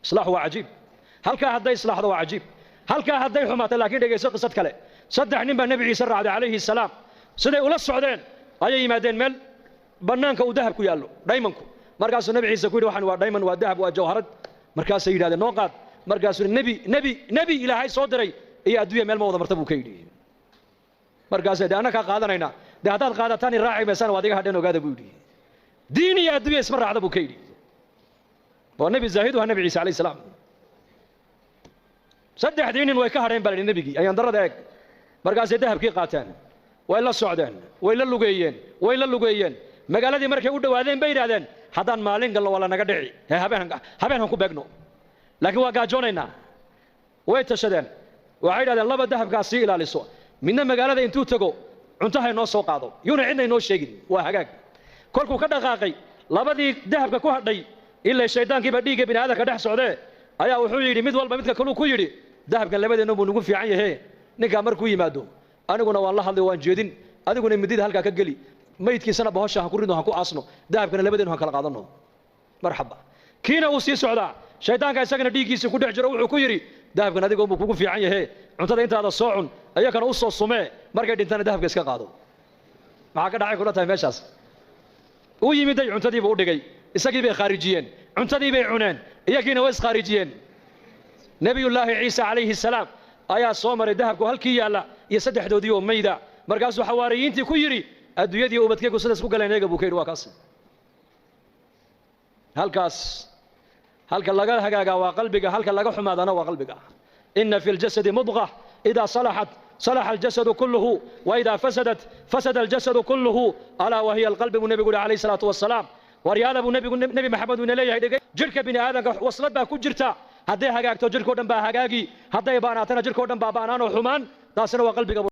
Islaaxu waa cajiib. Halkaa hadday islaaxdo waa cajiib, halkaa hadday xumaato. Laakiin dhegayso qisad kale. 3 nin baa Nebi Ciise raacday calayhi salaam. Siday ula socdeen ayay yimaadeen meel bannaanka uu dahab ku yaallo, dhaymanku. Markaasuu Nebi Ciise ku yidhi, waxaan waa dhayman, waa dahab, waa jawharad. Markaasay yidhahdeen, noo qaad. Markaasuu nebi nebi nebi Ilaahay soo diray iyo adduunya meel ma wada marta buu ka yidhi. Markaasay dee annagaa qaadanaynaa, dee haddaad qaadataan i raaci maysaan, waad iga hadheen, ogaada buu yidhi. Diin iyo adduunya isma raacda buu ka yidhi. Waa nebi zaahid u ahaa Nebi Ciise calayhi salaam. 3dii nin way ka hadheen baa la yidhi nebigii. Ayaan darrada eeg. Markaasay dahabkii qaateen, way la socdeen, way la lugeeyeen, way la lugeeyeen. Magaaladii markay u dhowaadeen bay yidhahdeen, haddaan maalin galno waa la naga dhici, hee habeen habeen han ku beegno, laakiin waa gaajoonaynaa. Way tashadeen, waxay yidhahdeen, laba dahabkaa sii ilaaliso, midna magaalada intuu tago cuntaha inoo soo qaado, yuuna cidna inoo sheegin. Waa hagaag. Kolkuu ka dhaqaaqay labadii dahabka ku hadhay, ilaa shayddaankiiba dhiigga bini aadamka dhex socdee, ayaa wuxuu yidhi mid walba midka kaluu ku yidhi, dahabkan labadeenna buu nagu fiican yahe, ninkaa markuu yimaado aniguna waan la hadlay, waan jeedin, adiguna midida halkaa ka geli, maydkiisana bahosha han ku ridno, han ku aasno, dahabkana labadeenu han kala qaadanno. Marxaba. Kiina uu sii socdaa, shaydaanka isagana dhiiggiisii ku dhex jiro wuxuu ku yidhi, dahabkan adiga unbuu kugu fiican yahe, cuntada intaada soo cun, iyakana u soo sumee, markay dhintana dahabka iska qaado. Maxaa ka dhacay kula tahay meeshaas? Uu yimiday, cuntadiibuu u dhigay, isagii bay khaarijiyeen, cuntadii bay cuneen, iyagiina way iskhaarijiyeen. Nebiyullaahi Ciise calayhi salaam ayaa soo maray dahabku halkii yaalla iyo saddexdoodii oo mayda. Markaasuu xawaariyiintii ku yidhi, adduunyadii ubadkeygu sidaas ku galeen eega buu ka yidhi. Waa kaas. Halkaas halka laga hagaagaa waa qalbiga, halka laga xumaadana waa qalbiga. Ina fi ljasadi mudqa, idaa salaxat salaxa aljasadu kulluhu, wa idaa fasadat fasada aljasadu kulluhu, alaa wahiya alqalbi buu nebigu yihi calayhi salaatu wasalaam. Waryaada buu nebigu Nebi Maxamed uu ina leeyahay, dhegay, jidhka bini aadamka waslad baa ku jirta, hadday hagaagto jidhkao dhan baa hagaagi, hadday baanaatana jidhkao dhan baa baanaan oo xumaan, taasina waa qalbiga.